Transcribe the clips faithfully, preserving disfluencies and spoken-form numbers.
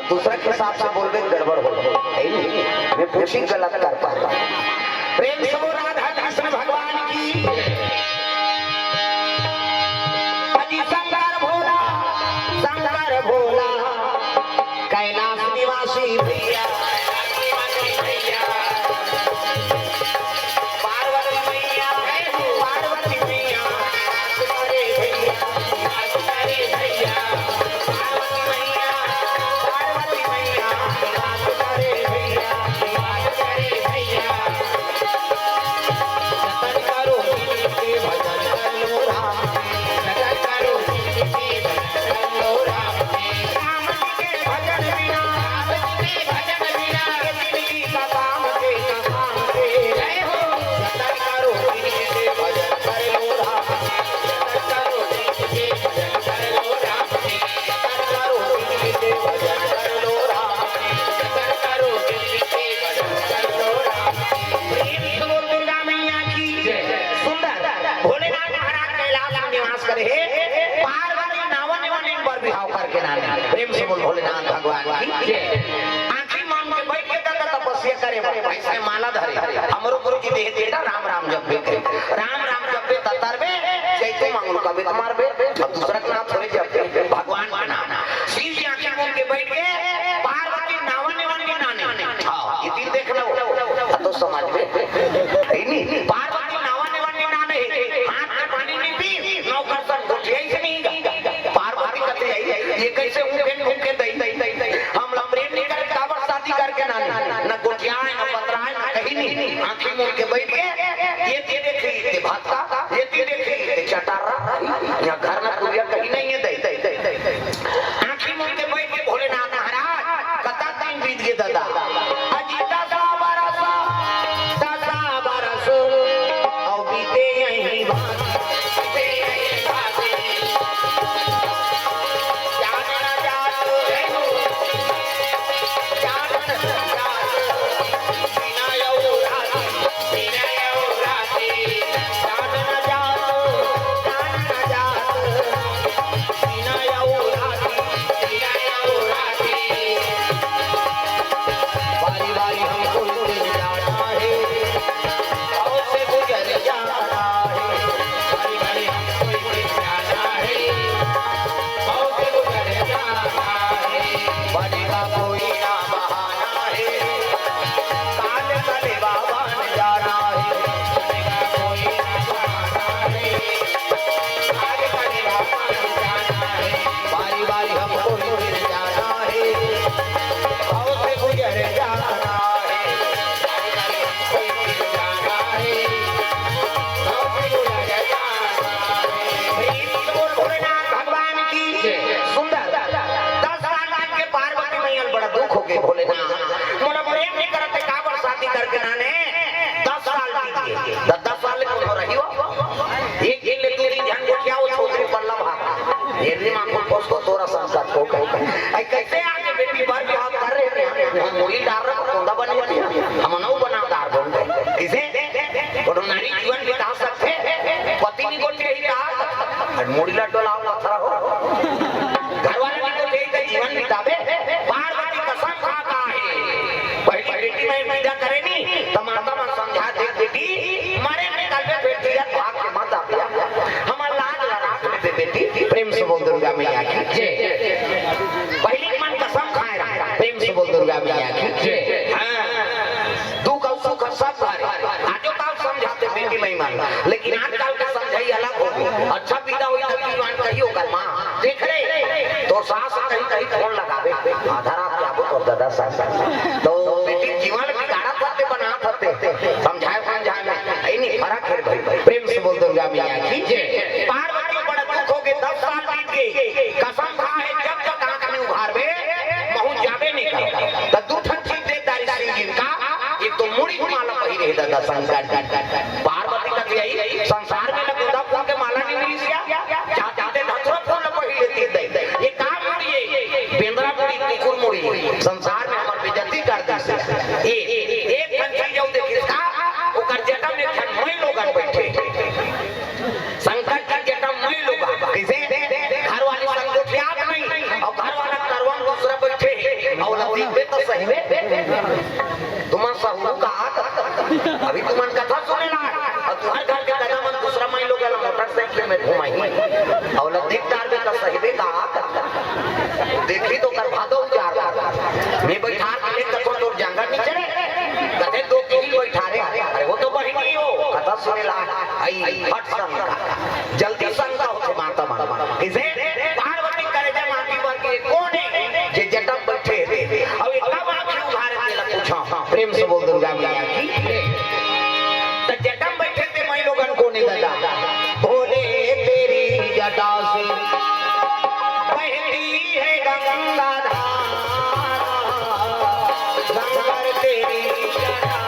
दूसरा के हिसाब से बोलबे, गड़बड़ हो, है नहीं? मैं पूछी, गलत कर पाता। प्रेम से बोल राधा कृष्ण भगवान की। अजी शंकर भोला, शंकर भोला, कैलाश निवासी भैया, पार्वती मैया, पार्वती मैया, अरे भैया, अरे भैया, पार्वती मैया, पार्वती मैया, अरे भैया, अरे भैया। जतन करो दिल के भजन कर लो राम के, जतन करो दिल के भजन कर लो राम के। राम के भजन बिना, राम के भजन बिना, ये जिंदगी का काम के, का काम के। जय हो। जतन करो दिल के भजन कर लो राम के, जतन करो दिल के भजन कर लो राम के, जतन करो दिल के भजन कर लो राम के, जतन करो दिल के भजन कर लो राम के। प्रेम से बोल दुर्गा मैया की जय। सुंदर भोलेनाथ महाराज कैलाश में निवास करे हे, पार्वती नावन वन इन बर बिहाव करके नाने। प्रेम से बोल भोलेनाथ भगवान की जय। आंखी मान के बैठ के दादा तपस्या करे बर, ऐसे माला धरे, हमरो गुरु जी देह देता राम राम जपबे करे, राम राम जपबे ततरबे, चैतू मांगरू का बेत मारबे, अब दूसरा के नाम थोड़े जपबे, भगवान का नाम। शिव जी आंखी मूंद के बैठ के पार्वती नावन वन नाने। हाँ, ये दिन देख लो, तो समझ में। है नहीं? पार्वती नावन वन नाने, हाथ में पानी नहीं पी, नौकर सब गोठियाई से नहीं गा। पार्वती कथे आई, ये कैसे उनके उनके दई दई दई दई। हम ला प्रेम नहीं करे, काबर शादी करके नाने, न गोठियाए, न पतराए, न कहीं नहीं। आंखी मूंद के बैठ के, ये ये देखी, ये भक्ता, ये ये देखी, ये चटारा, यहाँ घर न कुरिया कहीं नहीं है, दई दई दई दई। आंखी मूंद के बैठ के भोलेनाथ महाराज, कतक दिन बीत गे दादा। अजी दसा बरस, दसा बरस, अउ बीते यही भांति, बीते यही भांति। चानन जात, चानन जात, बिना अउ राती, बिना अउ राती, चानन जात, चानन जात। बारी बारी हमको गुजर जाना है, और से गुजर जाना है। बारी बारी हमको गुजर जाना है, और से गुजर जाना है। बनेगा कोई ना बहाना है, काल कलेवा बन जाना है। बनेगा कोई ना बहाना है, काल कलेवा बन जाना है। बारी बारी हमको ही गिर जाना है, भाव से गुजर जाना है। बारी बारी हमको ही गिर जाना है, भाव से गुजर जाना है। प्रेम से बोल भोलेनाथ भगवान की जय। सुंदर। दस साल बाद के पार्वती मैया ल बड़ा दुख हो गे, भोलेनाथ, मोला प्रेम नहीं करत हे, काबर शादी करके नाने? दस साल बीत गे। द-, दस साल ले कौन हो रही हो? एक दिन ले दू दिन झन गोठियाओ, छोकरी पल्ला भाग। ये रे माँ को पोस को तोरा संसार को कहे। आई कैसे आगे बेटी बार बिहाव कर रहे हैं? हम मुड़ी डार रहे हैं, कोंदा बने हैं। हम नौ बना डार बोल रहे हैं। किसे? कोनो नारी जीवन बिता सकथे, पति निगोट के ही डार, अउ मुड़ी ला डोलाओ, पथरा हो। घर वाला निगोट के ही जीवन बिताबे, पार्वती कसम खा के हे। पहली बेटी मैं पैदा करे नी, त माता मन समझा दे, "बेटी, मरे निकलबे, बेटी, भाग के मत आ गया। हमर लाज ला राख लेबे, बेटी।" प्रेम से बोल दुर्गा मैया की जय। पहली मन कसम खाए रहा, प्रेम से बोल दुर्गा मैया की जय। हाँ। दुख अउ सुख सब भरे। आजो काल समझाथे बेटी महिमा, लेकिन आजकल के समझई अलग हो गे। अच्छा बिदा होई त जीवन कही ओकर माँ, "देख रे, तोर सास कहीं कहीं फोन लगावे, आधा रात के आबो तोर ददा सास।" तो बेटी जीवन बिगाड़त हते, बनात हते, समझाए समझाए में, ए नहीं फरक हे भाई। प्रेम से बोल दुर्गा मैया की जय। पार्वती बड़ा दुख हो गे, दस साल बीत गे, कसम खा हे, जब तक आंख नहीं उघारबे, महूँ जाबे नहीं करबे। त दू ठन चीज दे डारिस शिव जी का, एक तो मुड़ी के माला पहिरे हे ददा शंकर जी। पार्वती कथे आई, संसार में न गोंदा फूल के माला नहीं मिलिस या, चाहते धतुरा फूल ल पहिर लेती दई। ये का मुड़ी हे? बेंदरा मुड़ी, कुकुर मुड़ी। संसार में हमर बेइज्जती कर दिस। ये एक ठन चीज अउ देखिस का, ओकर जटा में एक ठन मई लोगन बैठे। शंकर जी जटा मई लोगन। कइसे? घर वाली संग गोठियात नहीं, अउ घर वाला करवा म दूसरा बैठे हे। अउ ला देखबे त सही में। तुमन सहू का? अभी तुमन कथा सुने ला, अउ तुहर घर के ददा मन दूसरा माई लोग ला मोटरसाइकिल में घुमाही। अउ ला देख डारबे त सही में का? देखही त ओकर भादो उजार। मैं बैठार के लेके कथों तोर जांगर नी चढ़े। कथे दो किहिल बैठारे। अरे वो तो बहिनी हो। कथा सुने ला। आई, हट शंका। जल्दी शंका होथे माता मन। इसे पार्वती करेजा माटी बर के कोन हे जे जटा म बैठे हे? अउ एका बात क्यों भारत के ला पूछा? प्रेम से बोल दुर्गा मैया की। त जटा म बैठे ते माई लोगन कोन हे ददा? बोले तेरी जटा से बहती है गंगा धारा, शंकर तेरी जटा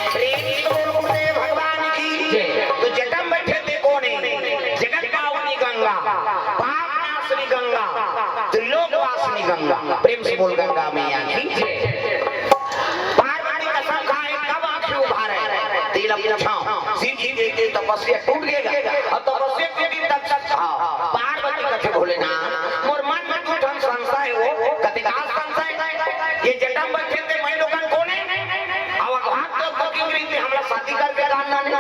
प्रेम से बोल गुरुदेव भगवान की। जय। त जटा म बैठे ते कोन हे? जगत पावनी गंगा, पाप नाशनी गंगा, त्रिलोक वासिनी गंगा। प्रेम से बोल गंगा मैया की। जय। पार्वती कसम खाए कब आँखी उभारे? तेला पूछा। शिव जी के तपस्या टूट गे अउ तपस्या के दिन तक, हाँ, पार्वती कथे भोलेनाथ, मोर मन में दू ठन संशय हे। कथे का संशय? ये जटा म बैठे ते माई लोगन कोन हे? अउ अघात तो क्यों रीते हमला शादी करके दान ना ने?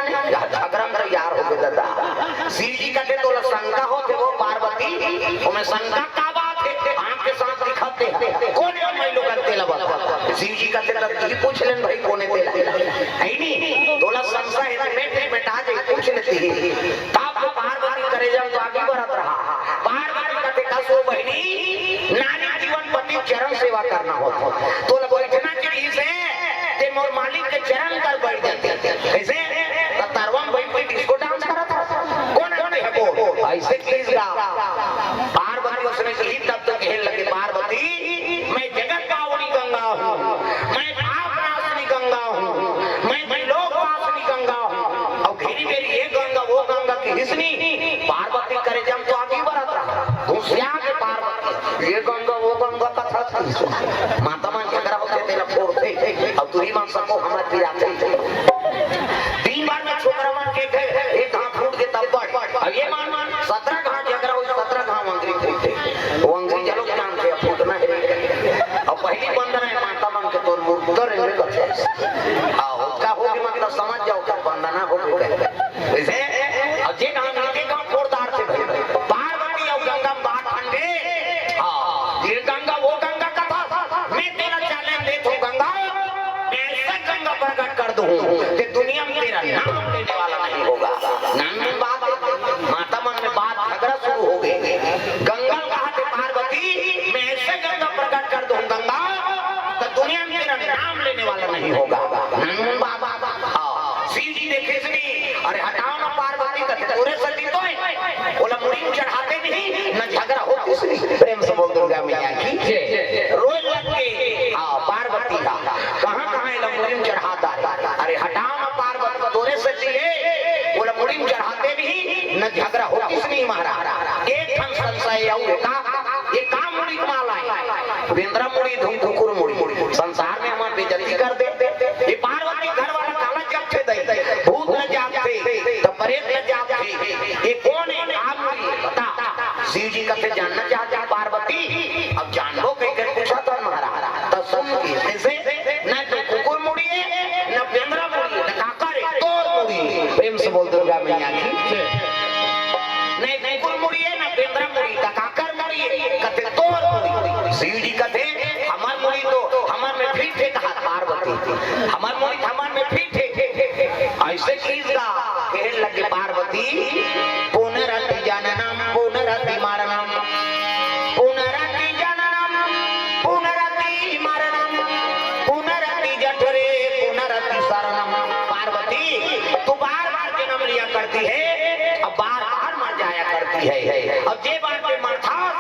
झगड़ा में तैयार होगे ददा। शिव जी कथे तोला शंका होथे वो पार्वती, ओमे शंका का बात हे? आँख के साथ दिखत हे। कोन हे माई लोगन तेला बता। शिव जी कथे तब इही पूछ लेन भाई कोन हे तेला। हे नी? तोला संशय हे त मेट मेटा जाही, पूछ लेती ही। तब तो पार्वती करेजा म तो आगी बरत रहा। पार्वती कथे का सो बहिनी, नारी जीवन पति चरण सेवा करना होथे। तोला बैठना चाहिए से, ते मोर मालिक के चरण कर बैठ जाते। कैसे? त तरवा म बैठ के disco dance करत हे। कोन हे ते बोल? ऐसे किस गा? पार्वती उसने कही तब तो कहने लगे, पार्वती, मैं जगत पावनी गंगा हूँ, मैं पाप नाशनी गंगा हूँ, मैं त्रिलोक वासिनी गंगा हूँ। अउ घेरी बेरी ये गंगा वो गंगा किहिस नी, पार्वती करेजा म तो आगी बरत रहा। घुसिया के पार्वती ये गंगा वो गंगा कथा किहिस। माता मन झगड़ा होथे तेला फोड़थे, अउ तुही मन सबो हमर पिराथे। दिन भर में छोकरा मन के एक घांव फूट के तब बड़। अउ ये मन सतरा घांव झगड़ा होही, सतरा घांव अंगरी फूटथे। वो अंगरी घलो जानथे, अब फूटना हे। अउ पहिली बंदना हे माता मन के तोर मुर्दा रे कथे। हाँ, ओतका होगे मतलब समझ जाव, ओकर बंदना होगे कहे। वैसे, अउ जे घांव अंगरी ते घांव फोड़ डारथे भाई। पार्वती अउ गंगा म बात ठंडे। हाँ, ये गंगा वो गंगा कथा, मैं तेला challenge देथों गंगा, मैं ऐसा गंगा प्रकट कर दूं, कि दुनिया में तेरा नाम लेने वाला नहीं होगा। नाम में बात, माता मन में बात झगड़ा शुरू होगे। गंगा कहा थे पार्वती, मैं ऐसे गंगा प्रकट कर दूं गंगा, तो दुनिया तेरा नाम लेने वाला नहीं होगा। नंदन बाबा, हाँ, शिव जी देखे से नहीं, अरे हटाओ ना पार्वती, कथे तोरे सती तो है, ओला मुड़ी में चढ़ाते नहीं, न झगड़ा होती से नहीं। प्रेम से बोल दुर्गा मैया की। रोए लग के, हाँ, पार्वती हा, कहाँ कहाँ एला मुड़ी में चढ़ाता है, अरे हटाओ ना पार्वती, तोरे सती है, ओला मुड़ी में चढ़ाते नहीं, न झगड़ा होती से नहीं महाराज। एक ठन संशय अउ का, ये का मुड़ी के माला है? बेंदरा मुड़ी धुन कुकुर मुड़ी। संसार में हमर बेइज्जती कर दे। ये पार्वती घर वाला काला जब थे दई, भूत न जात थे, त प्रेत न जात थे। ये कौन है? का मुड़ी है? बता। शिव जी कथे जानना चाहते हैं पार्वती। अब जानबो कहिके पूछा था महाराज। त सुन के जैसे न तो कुकुर मुड़ी है, न बेंदरा मुड़ी है, न काकर है, तोर मुड़ी है। प्रेम से बोल दुर्गा मैया की। नहीं, कुकुर मुड़ी है, ना बेंदरा मुड़ी, त काकर मुड़ी है, कथे तोर मुड़ी। शिव जी कथे, हमर मुड़ी तो, हमर में फिट है, कहा पार्वती। हमर मुड़ी त हमर में फिट है। ऐसे चीज का कहे लगे पार्वती, पुनरपि जननम, पुनरपि मरणम, पुनरपि जननम, पुनरपि मरणम, पुनरपि जठरे, पुनरपि शरणम। पार्वती, तू बार बार जन्म लिया करती है, अब बार बार मर जाया करती है। अब जे बार के मरथास,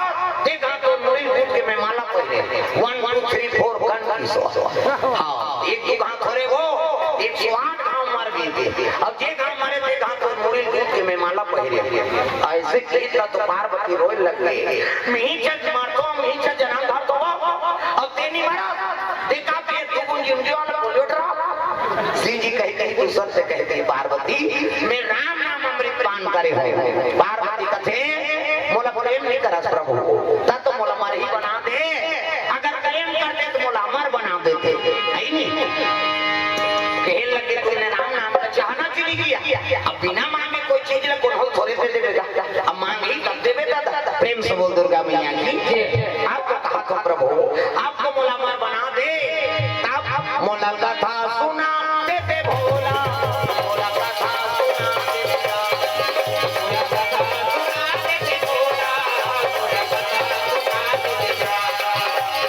ते घात तो मुड़ी कूद के मैं माला पहले। One, two, three, four, कन की सो। हाँ, एक दो घात थोड़े वो, एक सौ आठ घाव मर गई थी। अब जे घाव मरे थे घात तो मुड़ी कूद के मैं माला पहले। ऐसे किया तो पार्वती रोए लग गई। मिही चल मार दो, मिही चल जन्म धर दो। अब तेनी मरा, देखा फिर तू गुंजी उंजी वाला बोलियो डरा। शिव जी कह गई, तू सत्य कहती पार्वती, मैं राम नाम अमृत पान करे हूँ। पार्वती कथे, मोला प्रेम नहीं करस प्रभु, तब तो मोला मरही बना दे। अगर प्रेम कर दे तो मोला अमर बना देते। है नहीं? कहे लगे, तूने राम नाम का चाहना चली गया। अब बिना मांगे कोई चीज ला कोनो थोड़े से देवेगा। अब मांगही तब देवे दादा। प्रेम से बोल दुर्गा मैया की। आपको कहा तो प्रभु, आपको मोला अमर बना दे, तब मोला कथा सुना देते भोला, मोला कथा सुना देते भोला, मोला कथा सुना देते भोला,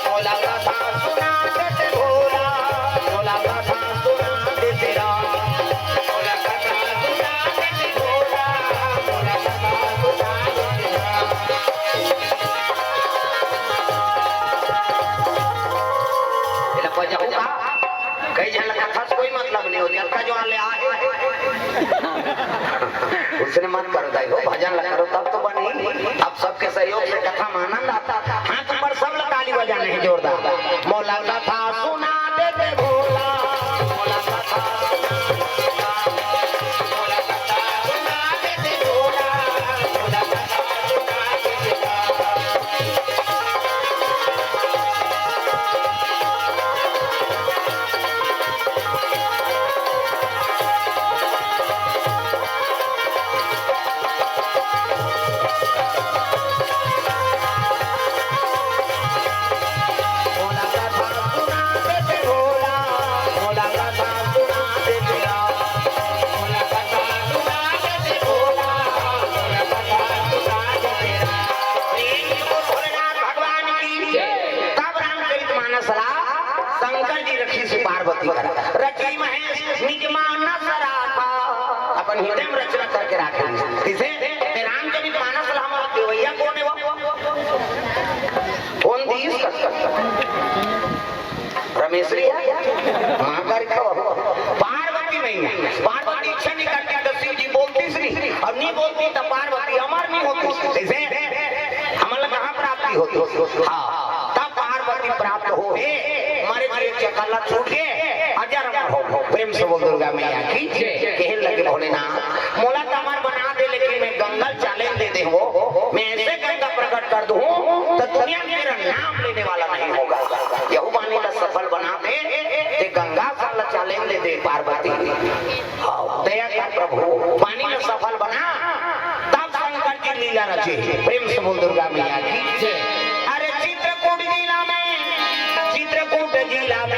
मोला कथा सुना देते भोला, मोला कथा सुना देते राम। एला बजाहू का? कई झन ला कथा से कोई मतलब नहीं होती। अतका जो आले आहे। उसने मत करो दाई हो, भजन ला करो तब तो बनी। अब सबके सहयोग से कथा में आनंद आता। हाथ ऊपर सब ला ताली बजाने हैं जोरदार। मोला कथा सुना देते भोला, मोला कथा सुना देते भोला, मोला कथा सुना देते भोला, मोला कथा सुना देते भोला। प्रेम से बोल भोलेनाथ भगवान की। तब रामचरित मानस ला शंकर जी रखिस पार्वती कर। रचि महेश निज मानस राखा। अपन हृदय में रचना करके राखे। किसे? ते रामचरित मानस ला हमर देवैया कोन हे वो? कोन दीस? रमेश भैया, माँ का रिक्शा बाबू। पार्वती नहीं है। पार्वती इच्छा नहीं करती तो शिव जी बोलती से नहीं। और नहीं बोलती तो पार्वती अमर नहीं होती। जैसे हमला कहाँ प्राप्ति होती? हाँ, तब पार्वती प्राप्त हो हे। हमारे जी एक चकल्ला छूट के अजर अमर हो। प्रेम से बोल दुर्गा मैया की। कहने लगे भोलेनाथ, मोला तो अमर बना दे, लेकिन मैं गंगा challenge दे दे हो। मैं ऐसे गंगा प्रकट कर दूं तो दुनिया में मेरा नाम लेने वाला नहीं होगा। यहू बानी ला सफल बना दे, ते गंगा सा ला challenge दे दे पार्वती। हाँ, दया कर प्रभु, बानी ला सफल बना। तब शंकर जी लीला रचे। प्रेम से बोल दुर्गा मैया की। अरे चित्रकूट जिला में, चित्रकूट जिला में